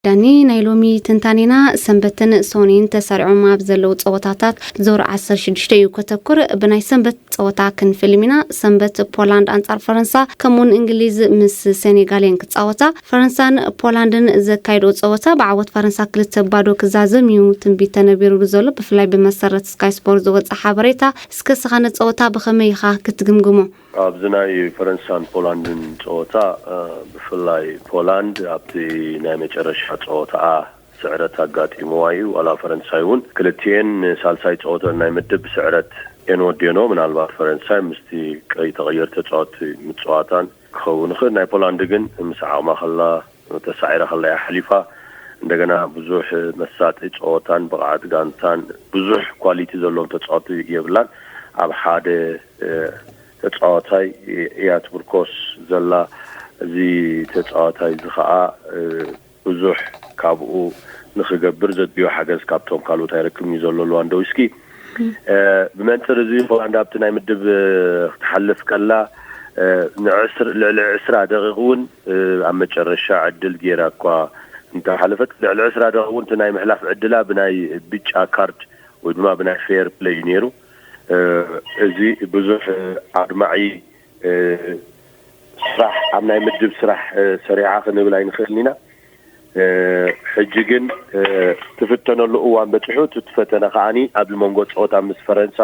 ዳኒ፣ ናይ ሎሚ ትንታኔና ሰንበትን ሶኒን ተሰሪዖም ኣብ ዘለዉ ጸወታታት ዞር ዓሰርተ ሽዱሽተ እዩ ከተኩር። ብናይ ሰንበት ጸወታ ክንፍልም ኢና። ሰንበት ፖላንድ ኣንጻር ፈረንሳ፣ ከምኡውን እንግሊዝ ምስ ሴኔጋል እየን ክጻወታ። ፈረንሳን ፖላንድን ዘካይድኦ ጸወታ ብዓወት ፈረንሳ ክልተ ባዶ ክዛዘም እዩ ትንቢት ተነቢሩሉ ዘሎ፣ ብፍላይ ብመሰረት ስካይ ስፖርት ዝወጸ ሓበሬታ። እስከ ስኻ ነጸወታ ብኸመይ ኢኻ ክትግምግሞ? ኣብዚ ናይ ፈረንሳን ፖላንድን ጸወታ፣ እ፣ ብፍላይ ፖላንድ ኣብቲ ናይ መጨረሻ ጸወታኣ ስዕረት ኣጋጢምዋ እዩ። ዋላ ፈረንሳይ እውን ክልቲኤን ንሳልሳይ ጸወተን ናይ ምድብ ብስዕረት እየን ወዲኦንኦ። ምናልባት ፈረንሳይ ምስቲ ቀይ ተቐየር ተጻወቲ ምጽዋታን ክኸውን ይኽእል። ናይ ፖላንድ ግን ምስ ዓቕማ ከላ፣ ተሳዒራ ከላ እያ ሓሊፋ። እንደገና ብዙሕ መሳጢ ጸወታን ብቕዓት ጋንታን ብዙሕ ኳሊቲ ዘለዎም ተጻወቲ የብላን። ኣብ ሓደ፣ እ፣ ተጻዋታይ እያ ትምርኮስ ዘላ። እዚ ተጻዋታይ እዚ ኸኣ፣ እ፣ ብዙሕ ካብኡ ንኽገብር ዘድልዮ ሓገዝ ካብቶም ካልኦት ኣይረክብን እዩ ዘሎ ሉዋንዶውስኪ። እ፣ ብመንጽር እዚ ሆላንድ ኣብቲ ናይ ምድብ፣ እ፣ ክትሓልፍ ከላ፣ እ፣ ንዕስር-፣ ልዕሊ ዕስራ ደቂቕ እውን፣ እ፣ ኣብ መጨረሻ ዕድል ገይራ እኳ እንተሓለፈት፣ ልዕሊ ዕስራ ደቂቕ እውን እቲ ናይ ምሕላፍ ዕድላ ብናይ ብጫ ካርድ ወይ ድማ ብናይ ፌር ፕለይ እዩ ነይሩ። እ፣ እዚ ብዙሕ፣ እ፣ ኣድማዒ፣ እ፣ ስራሕ ኣብ ናይ ምድብ ስራሕ፣ እ፣ ሰሪዓ ክንብል ኣይንኽእልን ኢና። እ፣ ሕጂ ግን፣ እ፣ ትፍተነሉ እዋን በጺሑ። እቲ ፈተነ ከኣኒ ኣብዚ መንጎ ጸወታ ምስ ፈረንሳ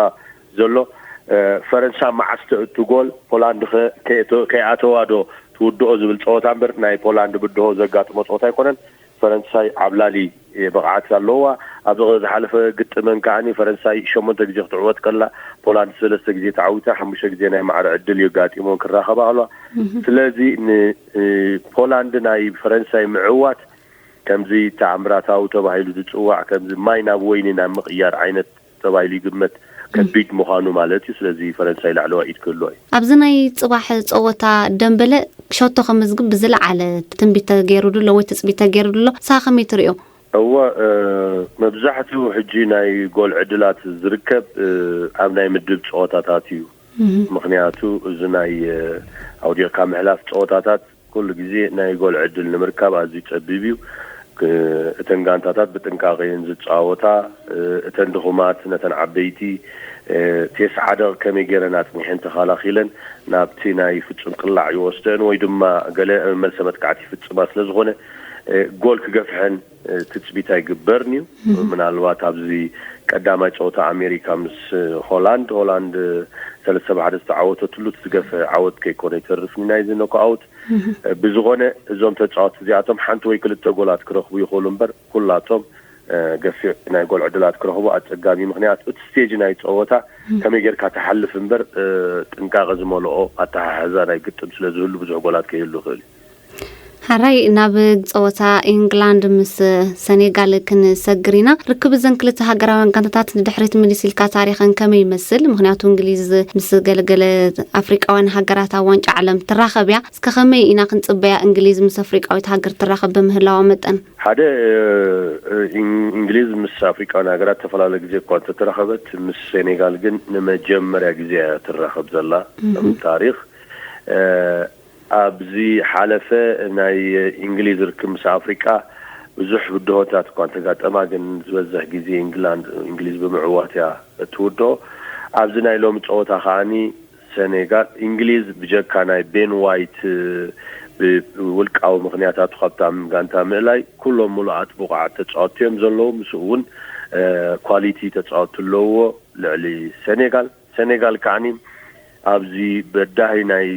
ዘሎ፣ እ፣ ፈረንሳ መዓስ ተእቱ ጎል፣ ፖላንድ ከ-፣ ከየተ-፣ ከይኣተዋ ዶ ትውድኦ ዝብል ጸወታ እምበር፣ ናይ ፖላንድ ብድሆ ዘጋጥሞ ጸወታ ኣይኮነን። ፈረንሳይ ዓብላሊ፣ እ፣ ብቕዓት ኣለዋ። ኣብ ዝሓለፈ ግጥመን ከኣኒ ፈረንሳይ ሸሞንተ ግዜ ክትዕወት ከላ፣ ፖላንድ ሰለስተ ግዜ ተዓዊታ፣ ሓሙሽተ ግዜ ናይ ማዕረ ዕድል የጋጢሞን ክራኸባ ከለዋ። ስለዚ ን-፣ እ፣ ፖላንድ ናይ ፈረንሳይ ምዕዋት ከምዚ ተኣምራታዊ ተባሂሉ ዝጽዋዕ፣ ከምዚ ማይ ናብ ወይኒ ናብ ምቕያር ዓይነት ተባሂሉ ይግመት። ከቢድ ምዃኑ ማለት እዩ። ስለዚ ፈረንሳይ ላዕለዋይ ኢድ ክህልዋ እዩ። ኣብዚ ናይ ጽባሕ ጸወታ ደምበለ ሸቶ ከመዝግብ ብዝለዓለ ትንቢት ተገይሩሉ ኣሎ ወይ ትጽቢት ተገይሩሉ ኣሎ። ንስኻ ከመይ ትርእዮ? እወ፣ እ፣ መብዛሕትኡ ሕጂ ናይ ጎል ዕድላት ዝርከብ፣ እ፣ ኣብ ናይ ምድብ ጸወታታት እዩ። ምኽንያቱ እዚ ናይ፣ እ፣ ኣውዲቕካ ምሕላፍ ጸወታታት ኩሉ ግዜ ናይ ጎል ዕድል ንምርካብ ኣዝዩ ጸቢብ እዩ። ክ-፣ እተን ጋንታታት ብጥንቃቐ እየን ዝጻወታ። እ፣ እተን ድኹማት ነተን ዓበይቲ፣ እ፣ ተስዓ ደቕ ከመይ ገይረን ኣጽኒሐን ተኸላኺለን ናብቲ ናይ ፍጹም ቅላዕ ይወስደን ወይ ድማ ገለ መልሰ መጥቃዕቲ ይፍጽማ ስለ ዝኾነ፣ እ፣ ጎል ክገፍሐን፣ እ፣ ትጽቢት ኣይግበርን እዩ። ምናልባት ኣብዚ ቀዳማይ ጸወታ ኣሜሪካ ምስ ሆላንድ፣ ሆላንድ ሰለስተ ብሓደ ዝተዓወተትሉ እቲ ዝገፍሐ ዓወት ከይኮነ ይተርፍኒ ናይዚ ኖክኣውት። ብዝኾነ እዞም ተጻወትቲ እዚኣቶም ሓንቲ ወይ ክልተ ጎላት ክረኽቡ ይኽእሉ እምበር፣ ኩላቶም፣ እ፣ ገፊሕ ናይ ጎል ዕድላት ክረኽቡ ኣጸጋሚ። ምኽንያቱ እቲ ስቴጅ ናይ ጸወታ ከመይ ጌርካ ትሓልፍ እምበር፣ እ፣ ጥንቃቐ ዝመልኦ ኣተሓሕዛ ናይ ግጥም ስለ ዝህሉ ብዙሕ ጎላት ከይህሉ ይኽእል እዩ። ሓራይ ናብ ጸወታ ኢንግላንድ ምስ ሰኔጋል ክንሰግር ኢና። ርክብ እዘን ክልተ ሃገራውያን ጋንታታት ንድሕሪት ምልስ ኢልካ ታሪኸን ከመይ ይመስል? ምኽንያቱ እንግሊዝ ምስ ገለገለ ኣፍሪቃውያን ሃገራት ኣብ ዋንጫ ዓለም ትራኸብ እያ። እስከ ከመይ ኢና ክንጽበያ እንግሊዝ ምስ ኣፍሪቃዊት ሃገር ትራኸብ ብምህላዋ መጠን? ሓደ፣ እ፣ ኢን-፣ እንግሊዝ ምስ ኣፍሪቃውያን ሃገራት ዝተፈላለየ ግዜ እኳ እንተተራኸበት፣ ምስ ሴኔጋል ግን ንመጀመርያ ግዜ እያ ትራኸብ ዘላ። እም። ታሪኽ፣ እ፣ ኣብዚ ሓለፈ ናይ እንግሊዝ ርክብ ምስ ኣፍሪቃ ብዙሕ ብድሆታት እኳ እንተጋጠማ፣ ግን ዝበዝሕ ግዜ ኢንግላንድ፣ እንግሊዝ ብምዕዋት እያ እትውድኦ። ኣብዚ ናይ ሎሚ ጸወታ ከኣኒ ሰኔጋል፣ እንግሊዝ ብጀካ ናይ ቤን ዋይት፣ እ፣ ብውልቃዊ ምኽንያታቱ ካብታ ጋንታ ምእላይ፣ ኩሎም ምሉኣት ብቑዓት ተጻወትቲ እዮም ዘለዉ። ምስኡ እውን፣ እ፣ ኳሊቲ ተጻወትቲ ኣለውዎ ልዕሊ ሰኔጋል። ሰኔጋል ከዓኒ ኣብዚ በዳሂ ናይ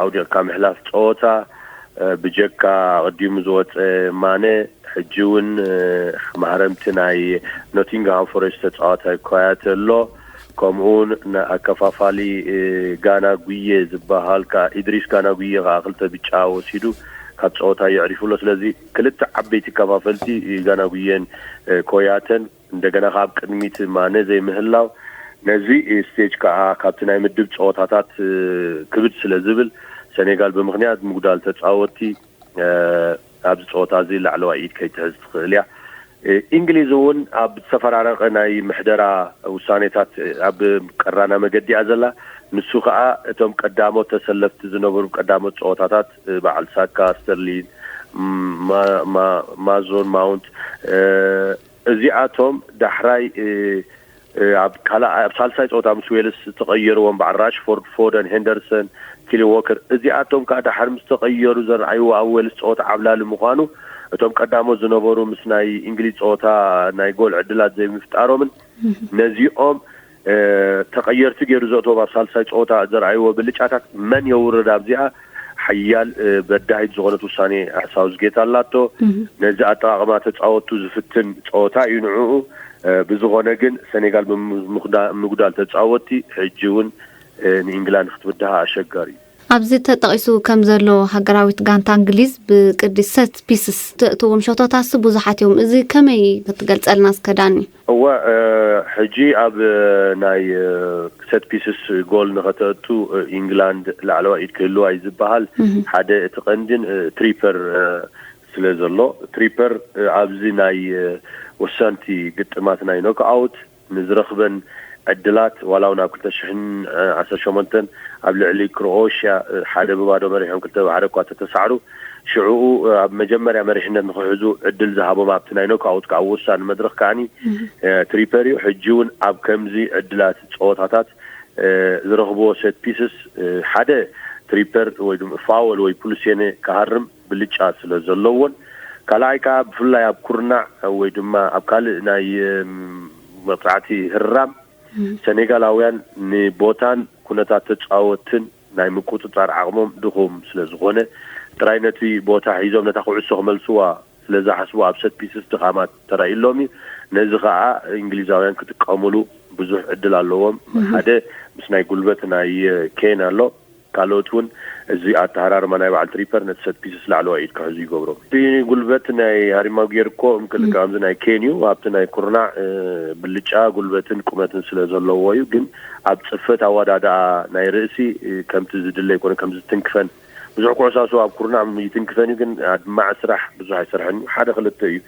ኣውዲቕካ ምሕላፍ ጸወታ፣ እ፣ ብጀካ ኣቐዲሙ ዝወጸ ማነ፣ ሕጂ እውን፣ እ፣ ማህረምቲ ናይ ኖቲንግሃም ፎረስት ተጻዋታይ ኮያተ ኣሎ። ከምኡ እውን ንኣከፋፋሊ፣ እ፣ ጋና ጉየ ዝበሃል ከኣ፣ ኢድሪስ ጋና ጉየ ከኣ ክልተ ብጫ ወሲዱ ካብ ጸወታ የዕሪፉ ኣሎ። ስለዚ ክልተ ዓበይቲ ከፋፈልቲ፣ እ፣ ጋና ጉየን፣ እ፣ ኮያተን፣ እንደገና ከኣ ኣብ ቅድሚት ማነ ዘይምህላው፣ ነዚ ስቴጅ ከኣ ካብቲ ናይ ምድብ ጸወታታት፣ እ፣ ክብድ ስለ ዝብል፣ ሰኔጋል ብምኽንያት ምጉዳል ተጻወትቲ፣ እ፣ ኣብዚ ጸወታ እዚ ላዕለዋይ ኢድ ከይትሕዝ ትኽእል እያ። እ፣ እንግሊዝ እውን ኣብ ዝተፈራረቐ ናይ ምሕደራ ውሳኔታት፣ እ፣ ኣብ ቀራና መገዲ እያ ዘላ። ንሱ ከኣ እቶም ቀዳሞት ተሰለፍቲ ዝነበሩ ቀዳሞት ጸወታታት፣ እ፣ በዓል ሳካ፣ ስተርሊን፣ ማዞን ማውንት፣ እዚኣቶም ዳሕራይ ኣብ ካልኣይ ኣብ ሳልሳይ ፀወታ ምስ ዌልስ ዝተቐየርዎም በዓል ራሽፎርድ፣ ፎደን፣ ሄንደርሰን፣ ኪሊ ዎከር፣ እዚኣቶም ከዓ ዳሓር ምስ ተቐየሩ ዘርኣይዎ ኣብ ዌልስ ፀወታ ዓብላሊ ምዃኑ፣ እቶም ቀዳሞት ዝነበሩ ምስ ናይ እንግሊዝ ፀወታ ናይ ጎል ዕድላት ዘይምፍጣሮምን ነዚኦም ተቐየርቲ ገይሩ ዘእቶም ኣብ ሳልሳይ ፀወታ ዘርኣይዎ ብልጫታት መን የውርድ ኣብዚኣ ሓያል በዳሂት ዝኾነት ውሳኔ ሳውዝጌት ኣላቶ። ነዚ ኣጠቓቕማ ተፃወቱ ዝፍትን ፀወታ እዩ ንዕኡ። ብዝኾነ ግን ሰኔጋል ብምጉዳል ተፃወቲ ሕጂ እውን ንኢንግላንድ ክትብድሃ ኣሸጋሪ እዩ። ኣብዚ ተጠቒሱ ከም ዘሎ ሃገራዊት ጋንታ እንግሊዝ ብቅዲ ሰት ፒስስ ተእትዎም ሸቶታሲ ብዙሓት እዮም። እዚ ከመይ ክትገልጸልና እስከ ዳኒ? እወ ሕጂ ኣብ ናይ ሰት ፒስስ ጎል ንኸተእቱ ኢንግላንድ ላዕለዋ ኢድ ክህልዋ እዩ ዝበሃል። ሓደ እቲ ቀንድን ትሪፐር ስለ ዘሎ ትሪፐር ኣብዚ ናይ ወሳንቲ ግጥማት ናይ ኖክኣውት ንዝረኽበን ዕድላት ዋላ እውን ኣብ ክልተ ሽሕን ዓሰርተ ሸሞንተን ኣብ ልዕሊ ክሮኤሽያ ሓደ ብባዶ መሪሖም ክልተ ብሓደ እኳ ተተሳዕሩ ሽዕኡ ኣብ መጀመርያ መሪሕነት ንክሕዙ ዕድል ዝሃቦም ኣብቲ ናይ ኖክኣውት ከዓ ወሳኒ መድረኽ ከዓኒ ትሪፐር እዩ። ሕጂ እውን ኣብ ከምዚ ዕድላት ፀወታታት ዝረኽብዎ ሰት ፒስስ ሓደ ትሪፐር ወይ ድማ ፋወል ወይ ፑልሴነ ክሃርም ብልጫ ስለ ዘለዎን ካልኣይ ከዓ ብፍላይ ኣብ ኩርናዕ ወይ ድማ ኣብ ካልእ ናይ መቕፃዕቲ ህራም ሰኔጋላውያን ንቦታን ኩነታት ተፃወትን ናይ ምቁፅፃር ዓቕሞም ድኹም ስለ ዝኾነ ጥራይ ነቲ ቦታ ሒዞም ነታ ኩዕሶ ክመልስዋ ስለ ዝሓስቡ ኣብ ሰት ፒስስ ድኻማት ተራእዩሎም እዩ። ነዚ ከዓ እንግሊዛውያን ክጥቀሙሉ ብዙሕ ዕድል ኣለዎም። ሓደ ምስ ናይ ጉልበት ናይ ኬን ኣሎ። ካልኦት እውን እዚ ኣተሃራርማ ናይ በዓል ትሪፐር ነቲ ሰት ፒስስ ላዕለዋይ ኢድ ክሕዙ ይገብሮም። እቲ ጉልበት ናይ ሃሪ ማጉየር እኮ እምክልካ ከምዚ ናይ ኬን እዩ። ኣብቲ ናይ ኩርናዕ ብልጫ ጉልበትን ቁመትን ስለ ዘለዎ እዩ። ግን ኣብ ፅፈት ኣወዳድኣ ናይ ርእሲ ከምቲ ዝድለ ይኮነ ከምዚ ትንክፈን ብዙሕ ኩዕሳሱ ኣብ ኩርናዕ ይትንክፈን እዩ። ግን ኣድማዕ ስራሕ ብዙሕ ኣይሰርሐን እዩ። ሓደ ክልተ እዩ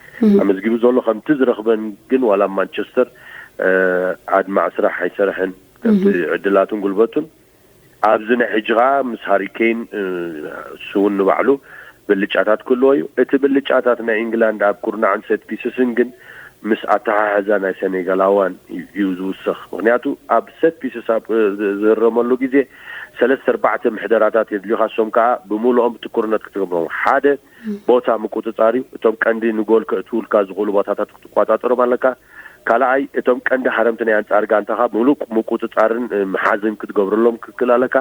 ኣመዝጊቡ ዘሎ ከምቲ ዝረኽበን ግን ዋላ ማንቸስተር ኣድማዕ ስራሕ ኣይሰርሐን ከምቲ ዕድላቱን ጉልበቱን ኣብዚ ናይ ሕጂ ከዓ ምስ ሃሪኬን እሱ እውን ንባዕሉ ብልጫታት ክህልዎ እዩ። እቲ ብልጫታት ናይ ኢንግላንድ ኣብ ኩርናዕን ሰት ፒስስን ግን ምስ ኣተሓሕዛ ናይ ሰኔጋላዋን እዩ ዝውሰኽ። ምክንያቱ ኣብ ሰት ፒስስ ኣብ ዝህረመሉ ግዜ ሰለስተ ኣርባዕተ ምሕደራታት የድልዩካ። እሶም ከዓ ብምሉኦም ብትኩርነት ክትገብሮም ሓደ ቦታ ምቁፅፃር እዩ። እቶም ቀንዲ ንጎል ከእትውልካ ዝኽእሉ ቦታታት ክትቆፃፀሮም ኣለካ። ካልኣይ እቶም ቀንዲ ሃረምቲ ናይ ኣንፃር ጋንታኻ ምሉእ ምቁፅፃርን ምሓዝን ክትገብረሎም ክትክእል ኣለካ።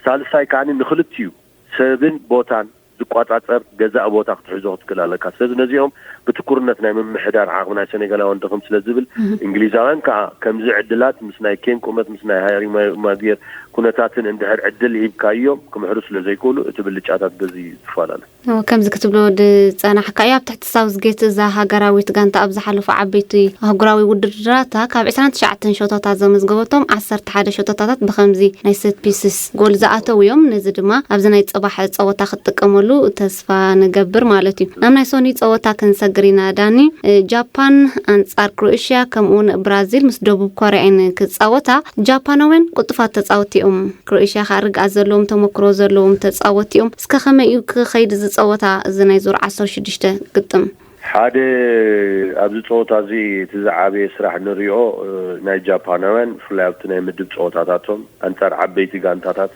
ሳልሳይ ከዓ ንክልቲኡ ሰብን ቦታን ዝቋፃፀር ገዛእ ቦታ ክትሕዞ ክትክእል ኣለካ። ስለዚ ነዚኦም ብትኩርነት ናይ ምምሕዳር ዓቕሚ ናይ ሰኔጋላውያን ድኽም ስለ ዝብል እንግሊዛውያን ከዓ ከምዚ ዕድላት ምስ ናይ ኬን ቁመት ምስ ናይ ሃሪ ማግየር ኩነታትን እንድሕር ዕድል ሂብካዮም ክምሕሩ ስለ ዘይክእሉ እቲ ብልጫታት በዚ ይፈላለ። ከምዚ ክትብሎ ዝፀናሕካዮ ኣብ ትሕቲ ሳውዝጌት እዛ ሃገራዊት ጋንታ ኣብ ዝሓለፉ ዓበይቲ ኣህጉራዊ ውድድራታ ካብ ዕስራን ትሽዓተን ሸቶታት ዘመዝገበቶም ዓሰርተ ሓደ ሸቶታታት ብከምዚ ናይ ሰት ፒስስ ጎል ዝኣተው እዮም። ነዚ ድማ ኣብዚ ናይ ፅባሕ ፀወታ ክትጥቀመሉ ተስፋ ንገብር ማለት እዩ። ናብ ናይ ሶኒ ፀወታ ክንሰግር ኢና ዳኒ። ጃፓን ኣንፃር ክሮኤሽያ ከምኡውን ብራዚል ምስ ደቡብ ኮርያ እየን ክፃወታ። ጃፓናውያን ቅልጡፋት ተፃወቲ እዮም። ክሮኤሽያ ከዓ ርግኣት ዘለዎም ተመክሮ ዘለዎም ተፃወቲ እዮም። እስከ ከመይ እዩ ክኸይድ እዚ ፀወታ እዚ ናይ ዙር ዓሰርተ ሽዱሽተ ግጥም? ሓደ ኣብዚ ፀወታ እዚ እቲ ዝዓበየ ስራሕ ንሪኦ ናይ ጃፓናውያን ብፍላይ ኣብቲ ናይ ምድብ ፀወታታቶም ኣንፃር ዓበይቲ ጋንታታት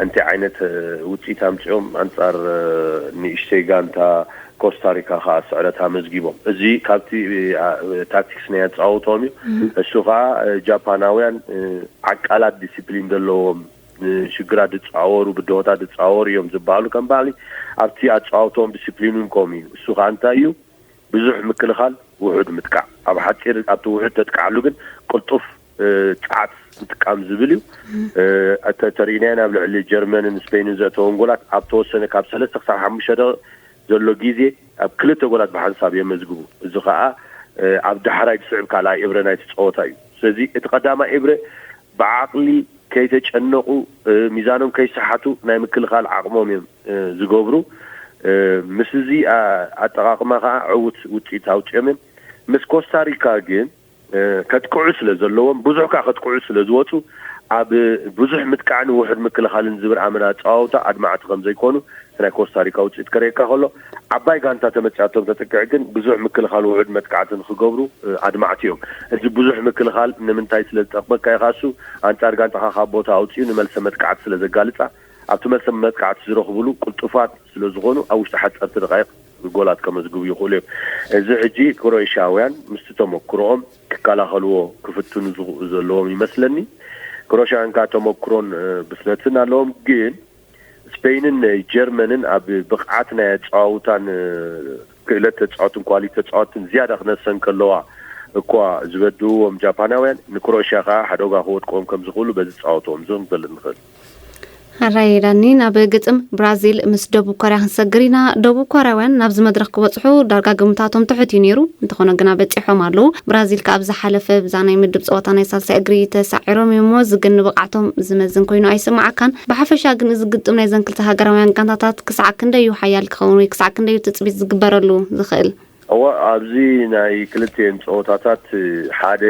እንታይ ዓይነት ውፅኢት ኣምፂኦም ኣንፃር ንእሽተይ ጋንታ ኮስታሪካ ከዓ ስዕረት ኣመዝጊቦም። እዚ ካብቲ ታክቲክስ ናይ ኣፃወቶም እዩ። እሱ ከዓ ጃፓናውያን ዓቃላት ዲሲፕሊን ዘለዎም ሽግራት ዝፃወሩ ብድሆታት ዝፃወሩ እዮም ዝበሃሉ ከም ባህሊ ኣብቲ ኣፃወቶም ዲሲፕሊኑን ከም እዩ። እሱ ከዓ እንታይ እዩ ብዙሕ ምክልኻል ውሑድ ምጥቃዕ ኣብ ሓፂር ኣብቲ ውሑድ ተጥቃዓሉ ግን ቅልጡፍ ፀዓት ምጥቃም ዝብል እዩ። ተሪኢናዮ ናብ ልዕሊ ጀርመንን ስፔንን ዘእተወን ጎላት ኣብ ተወሰነ ካብ ሰለስተ ክሳብ ሓሙሽተ ደቂ ዘሎ ግዜ ኣብ ክልተ ጎላት ብሓንሳብ የመዝግቡ። እዚ ከዓ ኣብ ዳሕራይ ዝስዕብ ካልኣይ እብረ ናይቲ ፀወታ እዩ። ስለዚ እቲ ቀዳማይ እብረ ብዓቕሊ ከይተጨነቑ ሚዛኖም ከይሰሓቱ ናይ ምክልኻል ዓቕሞም እዮም ዝገብሩ። ምስ እዚ ኣጠቓቕማ ከዓ ዕዉት ውፅኢት ኣውፅኦም እዮም። ምስ ኮስታሪካ ግን ከጥቅዑ ስለ ዘለዎም ብዙሕ ከዓ ከጥቅዑ ስለ ዝወፁ ኣብ ብዙሕ ምጥቃዕን ውሑድ ምክልኻልን ዝብል ኣመና ኣጸዋውታ ኣድማዕቲ ከም ዘይኮኑ ናይ ኮስታሪካ ውጽኢት ከርእየካ ከሎ፣ ዓባይ ጋንታ ተመጺኣቶም ተጥቅዕ ግን ብዙሕ ምክልኻል ውሑድ መጥቃዕቲ ንክገብሩ ኣድማዕቲ እዮም። እዚ ብዙሕ ምክልኻል ንምንታይ ስለ ዝጠቕመካ ኢኻ? እሱ ኣንጻር ጋንታኻ ካብ ቦታ ኣውጺኡ ንመልሰ መጥቃዕቲ ስለ ዘጋልጻ፣ ኣብቲ መልሰ መጥቃዕቲ ዝረኽብሉ ቅልጡፋት ስለ ዝኾኑ ኣብ ውሽጢ ሓጸርቲ ደቃይቕ ጎላት ከመዝግቡ ይኽእሉ እዮም። እዚ ሕጂ ክሮኤሽያውያን ምስቲ ተመክሮኦም ክከላኸልዎ ክፍትኑ ዘለዎም ይመስለኒ። ክሮኤሽያውያን ከዓ ተመክሮን ብስለትን ኣለዎም። ግን ስፔይንን ጀርመንን ኣብ ብቕዓት ናይ ኣጸዋውታን ክእለት ተጻወትን ኳሊቲ ተጻወትን ዝያዳ ክነሰን ከለዋ እኳ ዝበድዎም ጃፓናውያን ንክሮኤሽያ ከዓ ሓደጋ ክወድቆም ከም ዝኽእሉ በዚ ጻወቶም እዚ ክንፈልጥ ንኽእል። ኣራይ ዳኒ፣ ናብ ግጥም ብራዚል ምስ ደቡብ ኮርያ ክንሰግር ኢና። ደቡብ ኮርያውያን ናብዚ መድረኽ ክበጽሑ ዳርጋ ግምታቶም ትሑት እዩ ነይሩ። እንተኾነ ግና በጺሖም ኣለዉ። ብራዚል ከኣ ኣብ ዝሓለፈ ብዛ ናይ ምድብ ጸወታ ናይ ሳልሳይ እግሪ ተሳዒሮም እዮም እሞ እዚ ግን ንብቕዓቶም ዝመዝን ኮይኑ ኣይስምዓካን። ብሓፈሻ ግን እዚ ግጥም ናይዘን ክልተ ሃገራውያን ጋንታታት ክሳዕ ክንደይ እዩ ሓያል ክኸውን ወይ ክሳዕ ክንደይ እዩ ትጽቢት ዝግበረሉ ዝኽእል? እወ፣ ኣብዚ ናይ ክልቲኤን ፀወታታት ሓደ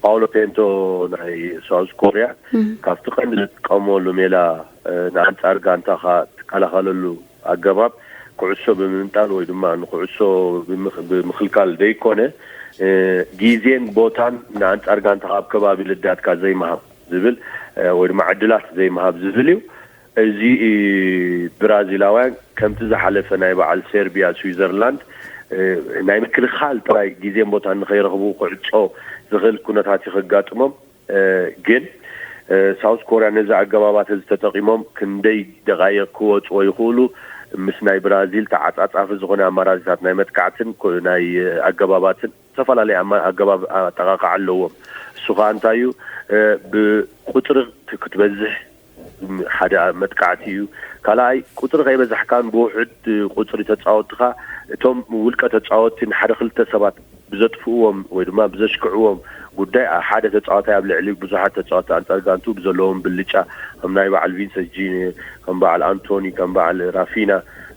ፓውሎ ፔንቶ ናይ ሳውዝ ኮርያ ካብቲ ቀንዲ ዝጥቀመሉ ሜላ ንኣንፃር ጋንታኻ ትከላኸለሉ ኣገባብ ኩዕሶ ብምምጣል ወይ ድማ ንኩዕሶ ብምኽልካል ዘይኮነ፣ ግዜን ቦታን ንኣንፃር ጋንታኻ ኣብ ከባቢ ልዳትካ ዘይምሃብ ዝብል ወይ ድማ ዕድላት ዘይምሃብ ዝብል እዩ። እዚ ብራዚላውያን ከምቲ ዝሓለፈ ናይ በዓል ሰርቢያ ስዊዘርላንድ ናይ ምክልኻል ጥራይ ግዜን ቦታን ንኸይረኽቡ ክዕጾ ዝኽእል ኩነታት እዩ ከጋጥሞም። ግን ሳውት ኮርያ ነዚ ኣገባባት እዚ ተጠቒሞም ክንደይ ደቓይቕ ክወጽዎ ይኽእሉ ምስ ናይ ብራዚል ተዓጻጻፊ ዝኾነ ኣማራጺታት ናይ መጥቃዕትን ናይ ኣገባባትን ዝተፈላለዩ ኣገባብ ኣጠቓቕዓ ኣለዎም። እሱ ከዓ እንታይ እዩ? ብቁፅሪ ክትበዝሕ ሓደ መጥቃዕቲ እዩ። ካልኣይ ቁፅሪ ከይበዛሕካን ብውሕድ ቁፅሪ ተፃወትካ እቶም ውልቀ ተፃወትቲ ንሓደ ክልተ ሰባት ብዘጥፍእዎም ወይ ድማ ብዘሽክዕዎም ጉዳይ ሓደ ተፃዋታይ ኣብ ልዕሊ ብዙሓት ተፃወትቲ ኣንፃር ጋንቱ ብዘለዎም ብልጫ ከም ናይ በዓል ቪንሰንት ጂኒየር፣ ከም በዓል ኣንቶኒ፣ ከም በዓል ራፊና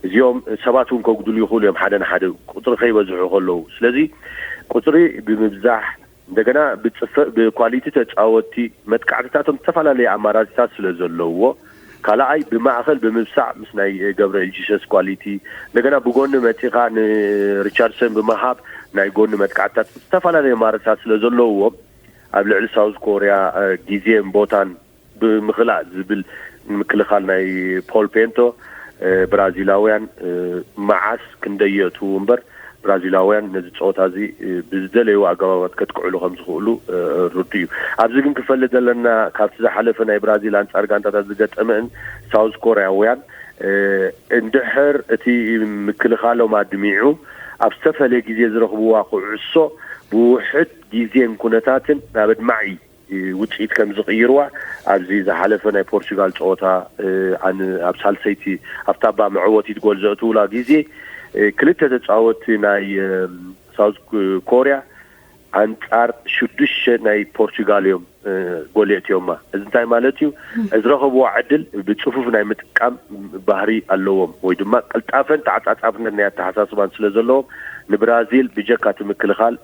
እዚኦም ሰባት እውን ከጉድሉ ይኽእሉ እዮም ሓደ ንሓደ ቁፅሪ ከይበዝሑ ከለዉ። ስለዚ ቁፅሪ ብምብዛሕ እንደገና ብፅፈ ብኳሊቲ ተፃወትቲ መጥቃዕትታቶም ዝተፈላለዩ ኣማራፂታት ስለ ዘለውዎ ካልኣይ ብማእኸል ብምብሳዕ ምስ ናይ ገብርኤል ጂሰስ ኳሊቲ እንደገና ብጎኒ መፂኻ ንሪቻርድሰን ብምሃብ ናይ ጎኒ መጥቃዕትታት ዝተፈላለዩ ኣማራፂታት ስለ ዘለውዎም ኣብ ልዕሊ ሳውዝ ኮርያ ግዜን ቦታን ብምኽላእ ዝብል ንምክልኻል ናይ ፖል ፔንቶ ብራዚላውያን መዓስ ክንደይ የእትዉ እምበር ብራዚላውያን ነዚ ፀወታ እዚ ብዝደለይዎ ኣገባባት ከጥቅዕሉ ከም ዝኽእሉ ርዱ እዩ። ኣብዚ ግን ክፈልጥ ዘለና ካብቲ ዝሓለፈ ናይ ብራዚል ኣንፃር ጋንታታት ዝገጠመን ሳውዝ ኮርያውያን እንድሕር እቲ ምክልኻሎም ኣድሚዑ ኣብ ዝተፈለየ ግዜ ዝረኽብዋ ኩዕሶ ብውሕድ ግዜን ኩነታትን ናብ ኣድማዒ ውፅኢት ከም ዝቕይርዋ ኣብዚ ዝሓለፈ ናይ ፖርቹጋል ፀወታ ኣብ ሳልሰይቲ ኣብታ ባ መዕወቲት ጎል ዘእትውላ ግዜ ክልተ ተፃወትቲ ናይ ሳውዝ ኮርያ ኣንፃር ሽዱሽተ ናይ ፖርቹጋል እዮም ጎል የእትዮማ። እዚ እንታይ ማለት እዩ? ዝረኸብዋ ዕድል ብፅፉፍ ናይ ምጥቃም ባህሪ ኣለዎም ወይ ድማ ቅልጣፈን ተዓፃፃፍነት ናይ ኣተሓሳስባን ስለ ዘለዎም ንብራዚል ብጀካ እቲ ምክልኻል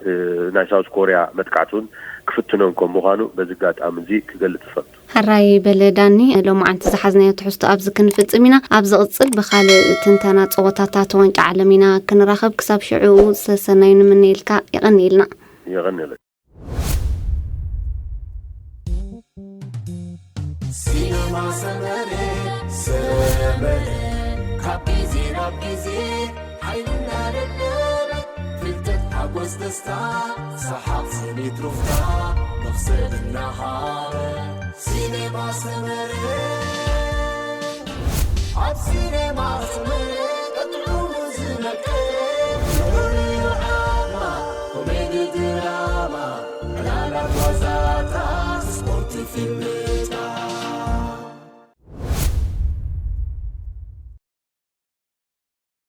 ናይ ሳውዝ ኮርያ መጥቃዕቲ እውን ክፍትኖም ከም ምዃኑ በዚ ኣጋጣሚ እዚ ክገልፅ እፈቱ። ሕራይ በለ ዳኒ፣ ሎማዓንቲ ዝሓዝናዮ ትሕዝቶ ኣብዚ ክንፍፅም ኢና። ኣብ ዝቕፅል ብኻልእ ትንተና ፀወታታት ዋንጫ ዓለም ኢና ክንራኸብ። ክሳብ ሽዑ ሰሰናዩ ንምነየልካ። የቐንየልና። የቐንየለይ። ሲነማ ሰመረ ሰመረ ካብ ግዜ ናብ ግዜ ሓይልና ደለበ ፍልጠት ሓጎስ ደስታ ሰሓቕ ስኒት ሩፍታ መኽሰብ እናሃበ ሲነማ ሰመረ ኣብ ሲነማ ሰመረ ቀጥዑ ዝመቀ ፍቕሪ ዓማ ኮሜዲ ድራማ ዕላላት ዋዛታት ስፖርት ፊልም